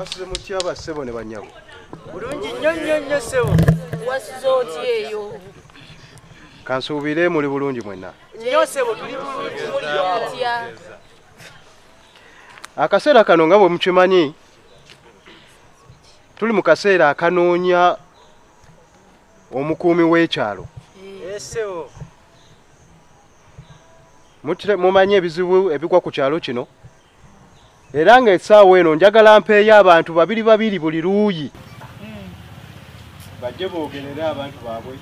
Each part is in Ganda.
Mwasuze mutya bassebo ne bannyabo? Bulungi nnyo nnyo nnyo ssebo. Wasuze otya eyo? Kansuubire muli bulungi mwenna. Nnyo ssebo tuli bulungi. Muli otya? Akaseera kano nga bwe mukimanyi tuli mu kaseera akanoonya omukuumi w'ekyalo. Ssebo. Mumanyi ebizibu ebigwa ku kyalo kino. Era ng'essaawa eno njagala mpeeyo abantu babiri babiri buli luuyi. Bajje boogerere abantu baabwe.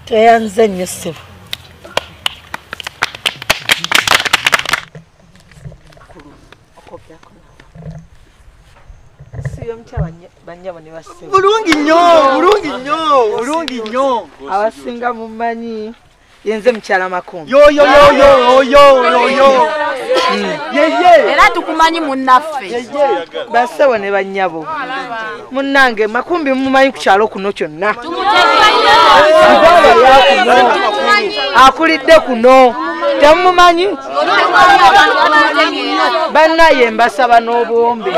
Tweyanze nnyo ssebo. Bulungi nnyo, bulungi nnyo, bulungi nnyo. Abasinga mumanyi yenze mukyala Makumbi. Yo yo yo yo yo yo. Ye ye. Era tukumanyi munnaffe. Bassebo ne bannyabo. Munnange Makumbi mumanyi ku kyalo kuno kyonna. Akulidde kuno. Temumanyi? Bannaye mbasaba n'obuwombe.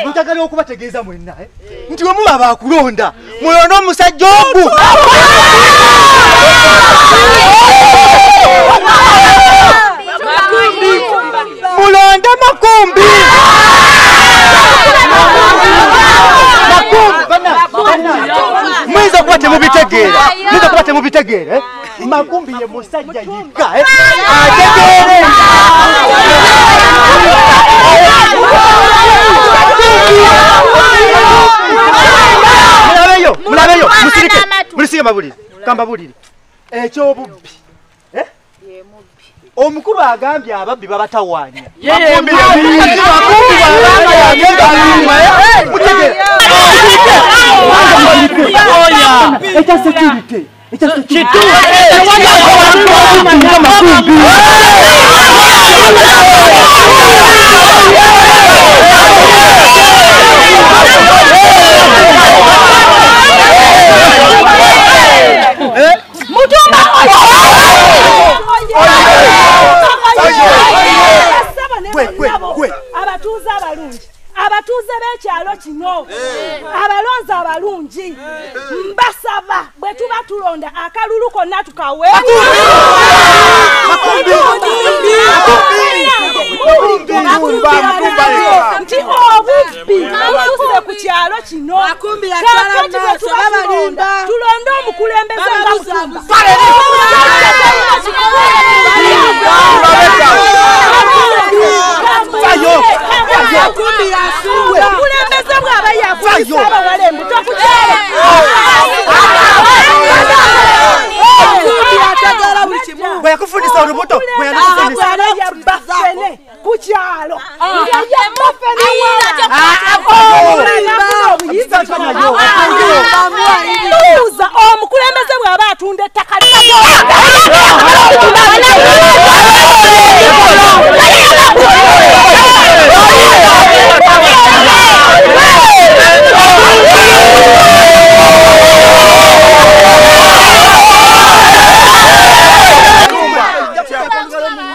Njagala okubategeeza mwenna nti bwe muba baakulonda mulonde omusajja ogu. Mulonde Makumbi. Muyinza okuba temubitegeera, muyinza okuba temubitegeera. Makumbi ye musajja yekka ategeera. Mulabeyo, mulabeyo, musirike, mulisike mbabulire, kambabulire. Eky'obubbi. Omukulu agambye ababbi babatawaanya. Makumbi bw'abanga yagenda mutegeera. Ekya security. Ekya security. Makumbi. Mutumba abatuuze abalungi, abatuuze b'ekyalo kino, abalonzi abalungi, mbasaba bwe tuba tulonda akalulu konna tukawe. Nti obubbi bususe ku kyalo kino. Kaakati bwe tuba tulonda tulonde omukulembeze nga Mutumba. Omukulembeze bw'aba yafuuse abawala embuto ku kyalo. Bwe yakufundisa olubuto, bwe yakufundisa yabba ffene ku kyalo. Nga yabba ffene buuza omukulembeze bw'aba atunda ettaka. Mutumba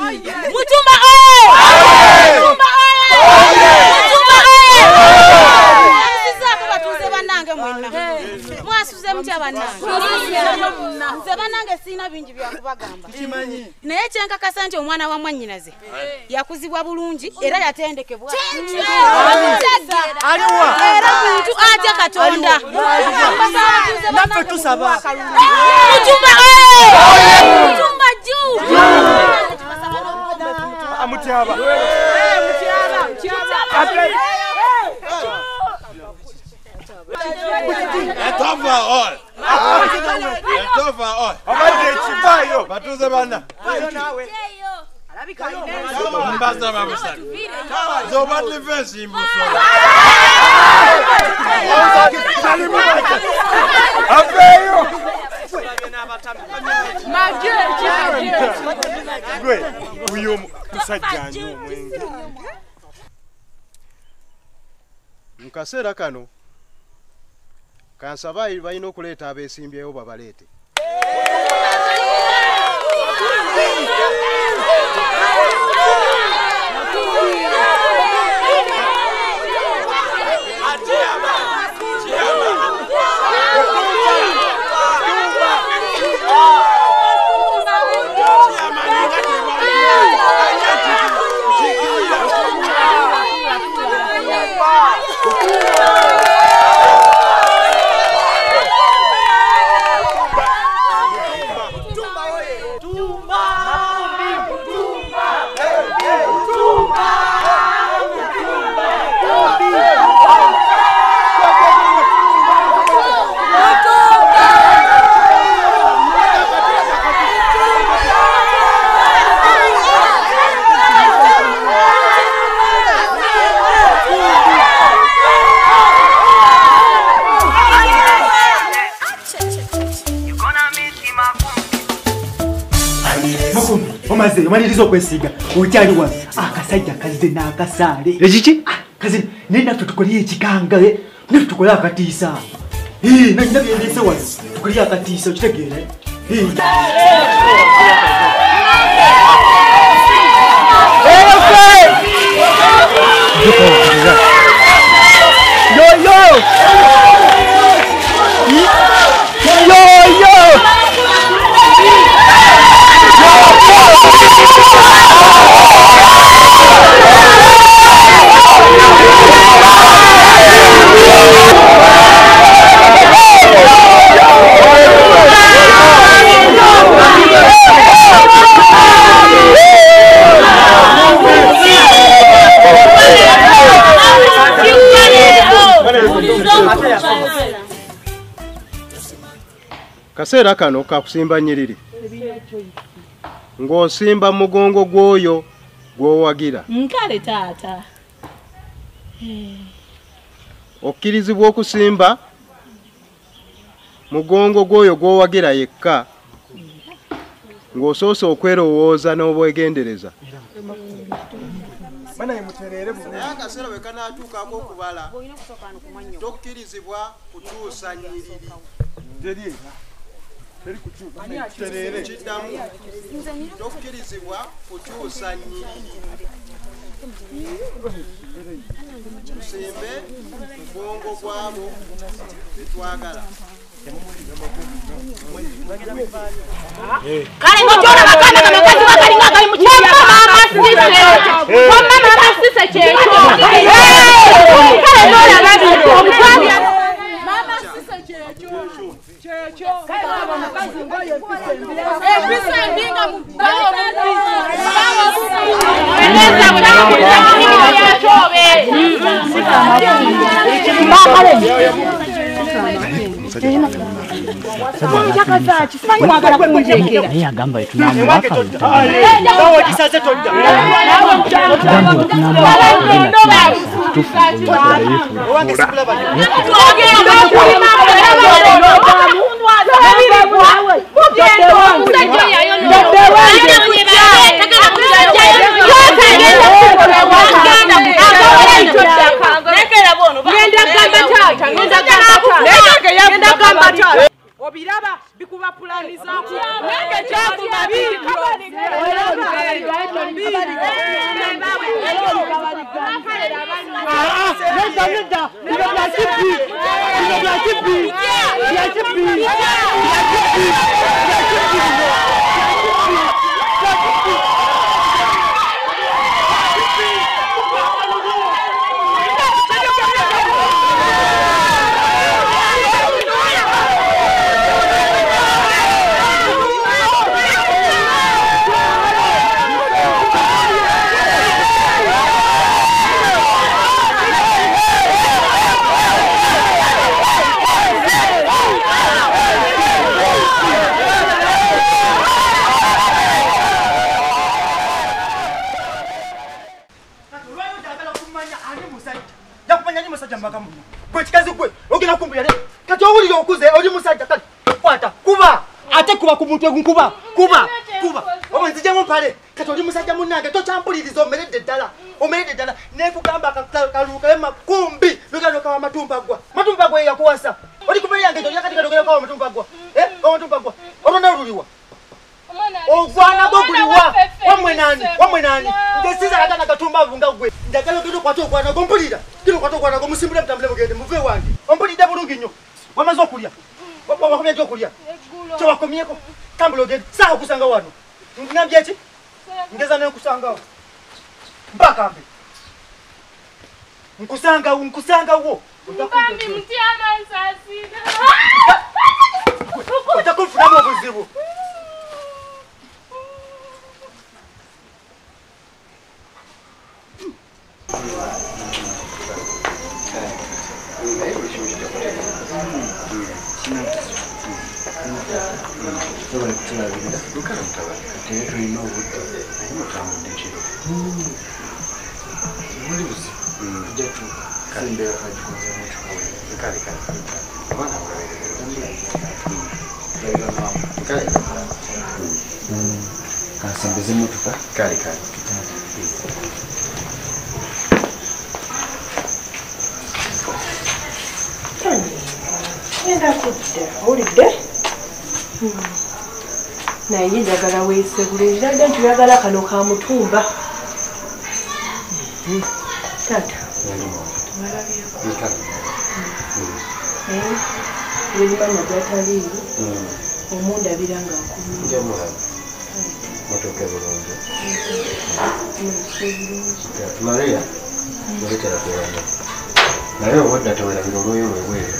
oye! Mutumba oye! Mutumba oye! Mwasuzeeko batuuze bannange mwenna. Mwasuze mutya bannange? Nze bannange sirina bingi bya kubagamba. Naye kyenkakasa nti omwana wa mwannyinaze yakuzibwa bulungi era yatendekebwa. Era muntu atya Katonda. Naffe tusaba. Mutumba oye! Mutumba juu! Mutyaba. Batuuze banna. Mbasaba musatu. Zoba defense imbuso. Mu kaseera kano kansaba balina okuleeta abeesimbyewo babaleete. Omaliriza okwesiga okyali wano akasajja kazze n'akasaale ekiki kazze naye naffe tukoleyo ekikanga naffe tukole akatiisa nalina byendeese wano tukoleyo akatiisa okitegeera. Yo yo yo yo. Kaseera kano kakusimba nnyiriri ng'osimba mugongo gw'oyo gw'owagira. Nkale taata. Okkirizibwa okusimba mugongo gw'oyo gw'owagira yekka ng'osoose okwerowooza n'obwegendereza. Naye akaseera bwe kanaatuukako okubala tokkirizibwa kukyusa nnyiriri. Kiddamu tokkirizibwa kukyusa nnyiriri. Tusimbe mugongo gwabo betwagala. Kale ng'okyolaba akaana kano kaziba kalinga akali mu kibira. Wamma maama sise kyekyo. Kale n'olaba bino omukwano. Maama sise kyekyo. Kyekyo. Empisa embi nga mu bbawo mubbi. Bbawo mubbi. Eneza bwe namukuliza mu nnimiro ya Kyobe. Obiraba bikuba pulani zangu nenge kyakuma biri Gwe kikazi gwe ogenda kumbulira kati owulira okuze oli musajja kati kwata kuba ate kuba ku mutwe nkuba kuba kuba oba nzijemu mpale kati oli musajja munnange tokyampuliriza omeredde ddala nekugamba akaluuka makumbi lugendo kawa matumba gwa yakuwasa oli kumere yange tolya kati katogera kawa matumba gwa kawa matumba gwa olwona oluliwa ogwana gwo guliwa wamwe nani nze siza akana katumba vunga gwe njagala ogenda okwata ogwana gwo mpulira genda okwata ogwana gwo musimbule mutambule mugende muve wange ompulidde bulungi nnyo wamaze okulya wakomye ekyokulya kyewakomyeko tambula ogende saawa okusanga wano ngambye ki ngeza nenkusangawo mpakambe nkusangawo Bambi mutiama nsasira ojja kunfunamu obuzibu. Kansembeze motoka kale kale ngenda kudda owulidde naye njagala weeyise bulungi nadde nti oyagala kano ka mutumba taata tubalabyeko buli mama gy'ataliiwo omundabira nga nkulungi mutuuke bulungi Maria muletera kuwano naye obwedda tewerabira olwoyo lwebweru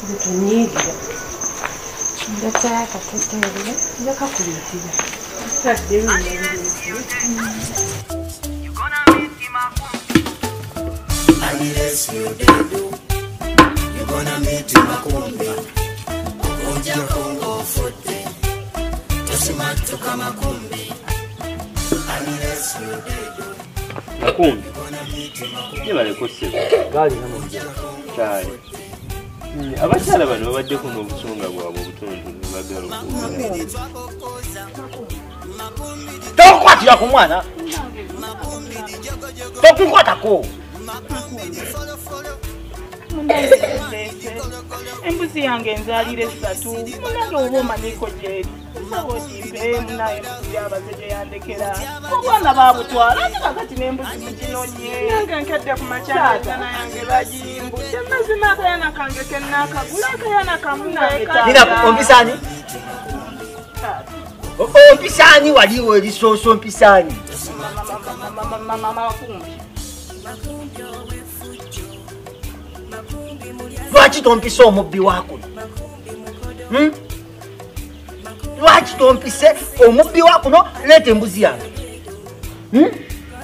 butunyiigira ndetera akateteerere nja kakuleetera Unless you do, you're gonna meet Makumbi. Okunja Kongo fute, tosimatuka Makumbi. Unless you do, Makumbi. Yebale kuseba. Gali namu. Kyali. Abakyala bano babaddeko n'obusunga bwabwe obutonotono bagala okwogera. Tokwatira ku mwana. Tokukwatako. Embuzi yange nzaalira esatu munange oba omanyiiko gyeri nsaba ogimpe munaye embuzi yabaze gye yandekera obwana baabutwala ate kakati n'embuzi muginonye nange nkedde ku makyana yange bagiyimbudde mazima akayana kange kennaakagula akayana kamuweeka ompisaani ompisaani waliwo erisooso mpisaani makumbi Lwaki tompise omubbi wa kuno? Lwaki tompise omubbi wa kuno leeta embuzi yange?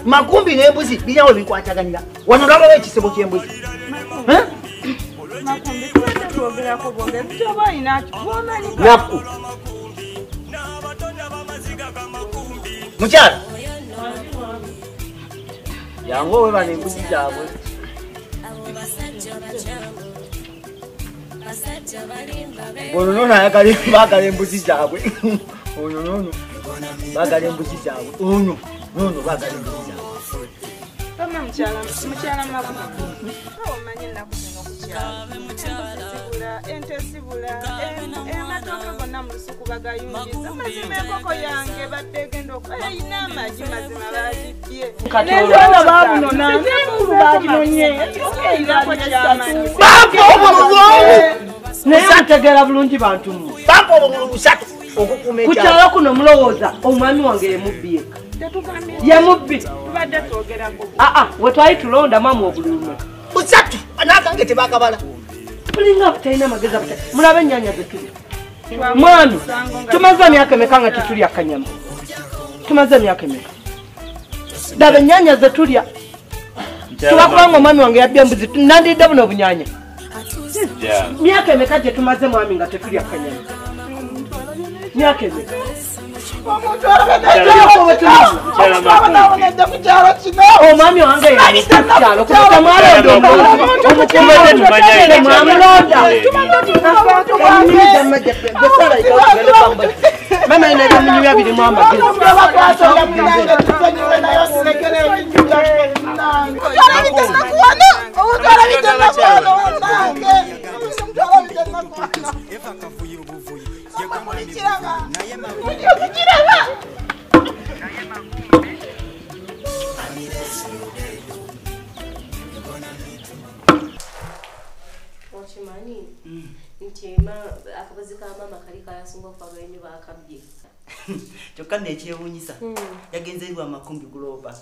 Makumbi n'embuzi biryawo bikwataganira. Wano olabawo ekisebo ky'embuzi. Makumbi tubadde twogerako bwogezi kyoba olina bw'omanyi. Naku. Mukyala. Yangu owe bano embuzi zaabwe. Ono nono ayagala baagala embuzi zaabwe. Ono nono baagala embuzi zaabwe. Ono nono baagala embuzi zaabwe. Mama mukyala Makumbi. Omanyi ennaku zino ku kyalo. Embuzi zibula, ente zibula, amatooke gonna mu lusuku bagayungiza. Mazima enkoko yange badde egenda erina amagi mazima bagibbye. N'enwana baabunona, n'enkulu baaginonye. Erinako kyamanyi. Bampa obululu! Naye mutegeera bulungi bantu mmwe. Bampa obululu busatu okukuuma ekyalo. Ku kyalo kuno mulowooza omwami wange ye mubbi yekka. Ye mubbi. Tubadde twogerako. We twali tulonda maama obululu mmeka? Busatu! N'akange tebaakabala. Bulinga butalina magezi abuta. Mulabe ennyaanya ze tulya. Mwami, tumaze emyaka emeka nga tetulya kanyama? Tumaze emyaka emeka? Ddaba ennyaanya ze tulya. Tuba kubanga omwami wange yabbye embuzi, nandidde buno obunyaanya. Myaka emeka gye tumaze mwami nga tetulya kanyama? Myaka emeka? Omuntu abonedde ku kyalo kino. Omwami wange yakyalo kuba mwalonda omukuumamulonda. Mama ina ebyo birimu amagezi. Okimanyi nti akabazi ka maama kali kayasinga okwagala ennyo baakabbye. Kyokka nno ekyewuunyisa yagenze eri Makumbi Global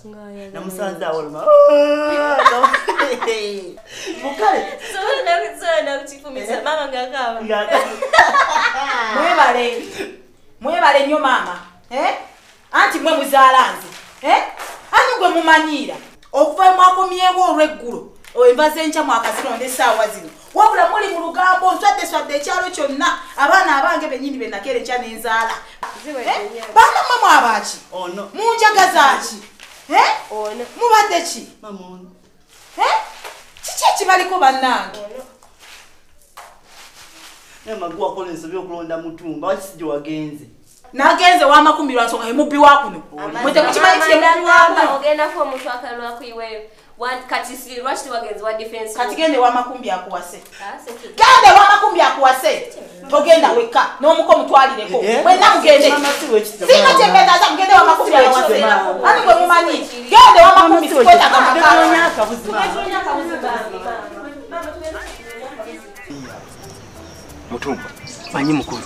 namusanze awoloma mukale nakifumisa maama ng'akaaba. Mwebale mwebale nnyo maama, anti mwe muzaala nze, ani gwe mumanyiira okuva mwakomyewo olw'eggulo enva z'enkya mwakazironda essaawa zino wabula muli mu lugambo nswadde swadde ekyalo kyonna abaana abange bennyini be nakeera enkya n'enzaala. Baana mmwe mwabaaki? Munjagaza ki? Mubadde ki? Kiki ekibaliko bannange? Naye Magu akola ensobi okulonda Mutumba, lwaki si gye wagenze? Nagenze wa Makumbi lwa nsonga ye mubbi wa kuno. Mwe temukimanyi nti ye mubbi wa kuno. Ogendako omuntu akalwa kuyiweyo. Kati si lwaki tewagenze wa defense? Kati gende wa Makumbi akuwase. Gende wa Makumbi akuwase. Togenda wekka n'omuko mutwalireko. Mwenna mugende. Sina kye mbeetaaza mugende wa Makumbi akuwase. Ani gwe mumanyi? Gende wa Makumbi sikwetaaga maka. Mutumba. Manyi mukulu.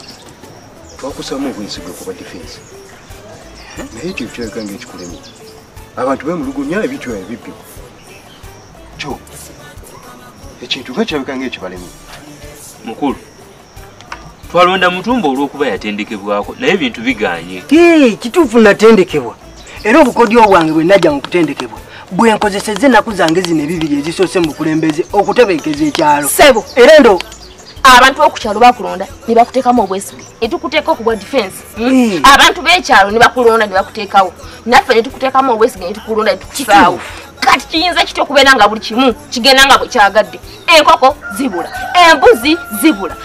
Twakusaamu obwesigwa ku ba defense. Naye ekyo kirabika ng'ekikulemye. Abantu beemulugunya ebintu ebibbi. Kyo ekintu nga kirabika ng'ekibalemye. Mukulu, twalonda Mutumba olw'okuba yatendekebwako naye ebintu bigaanye. Kituufu natendekebwa era obukodyo bwange bwe najja mu kutendekebwa bwe nkozesezza ennaku zange zino ebibiri ezisoose mu bukulembeze okutebenkeza ekyalo. Ssebo era ndo abantu b'oku bakulonda ne bakuteekamu obwesige ne tukuteeka okubwa defense. Abantu b'ekyalo ne bakulonda ne bakuteekawo naffe ne tukuteekamu obwesige ne tukulonda ne tukusaawo. Kati kiyinza kitya okubeera nga buli kimu kigenda nga bwe kyagadde? Enkoko zibula, embuzi zibula,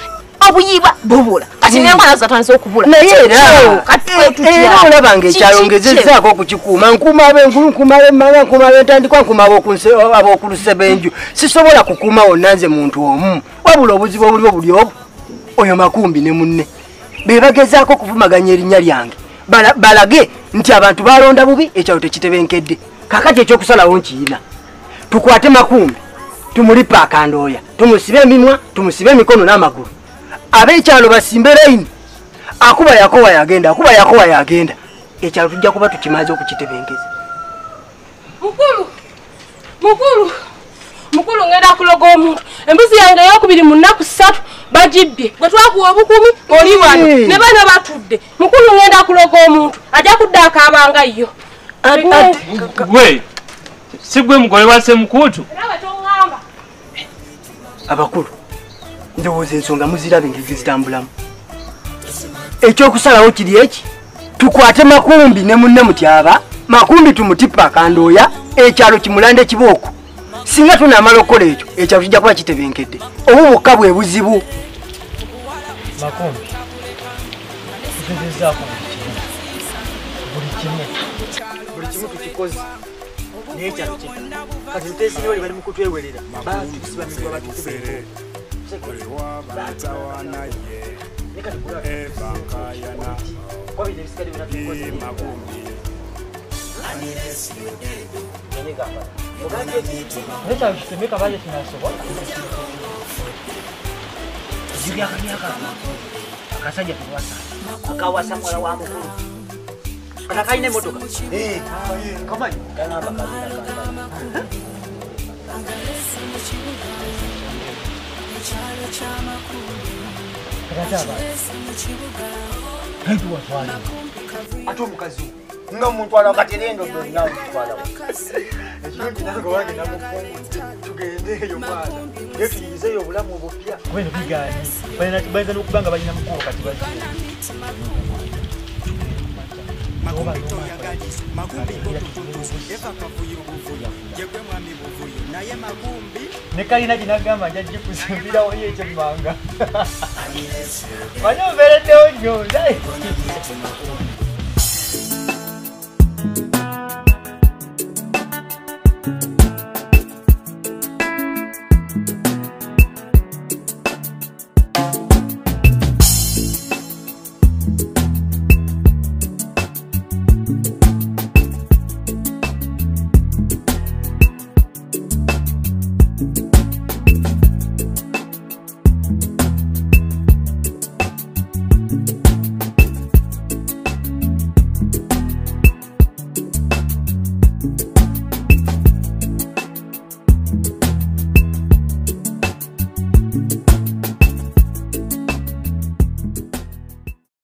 obuyiba bubula, kati n'enkola nazo zatandise okubula. Naye era olaba ng'ekyalo ngezezzaako okukikuuma. Nkuuma ab'engulu, nkuuma ab'emmanga, nkuuma ab'entandikwa, nkuuma ab'okulusebenju. Sisobola kukuuma wonna nze muntu omu. Wabula obuzibu obuliwo buli obu oyo Makumbi ne munne be bagezaako okuvumaganya erinnya lyange balage nti abantu balonda bubi ekyalo tekitebenkedde. Kakati ekyokusalawo nkiyina, tukwate Makumbi tumulipe akandooya, tumusibe emimwa, tumusibe emikono n'amagulu, ab'ekyalo basimbe layini, akuba yakowa yagenda, akuba yakowa yagenda. Ekyalo tujja kuba tukimaze okukitebenkeza. Mukulu, mukulu, mukulu ngenda kuloga omuntu. Embuzi yange eyokubiri mu nnaku 3 bagibbye. Bwe twakuwa obukumi oli wano ne bano batudde. Mukulu ngenda kuloga omuntu ajja kudda akaabanga yo. Gwe si gwe mugole wa Ssemukuutu? Abakulu ndowooza ensonga muziraba engeri gye zitambulamu. Ekyokusalawo kiri eki, tukwate Makumbi ne munne Mutyaba. Makumbi tumutippe akandooya, ekyalo kimulande kibooko. Singa tunaamala okukola ekyo, ekyalo kijja kuba kitebenkedde. Obwo bwokka bwe buzibu. Makumbi tugezezaako buli kimu buli kimu tukikoze naye ekyalo kita kati tuteesinyewo bali mu kutwewerera batusiba migwa batukubere N'ekyalo kitemeka baje kinasobola. Akasajja tuwasa akawasa mwala wa mukulu kana kalina emmotoka kamanyi kanamba kalina. Ate omukazi nga mumutwala kati era endoddo olina mutwalawo. Ekirungi nange wange namufungudde tugendeeyo mwana naye tuyiyizeeyo obulamu obupya. Kuba eno bigaanye bayinza n'okuba nga balina mukulu kati bazze. Ne kalina ginagamba nja gikuzimbirawo ekyemmanga. Manyi obeereddewo nnyo.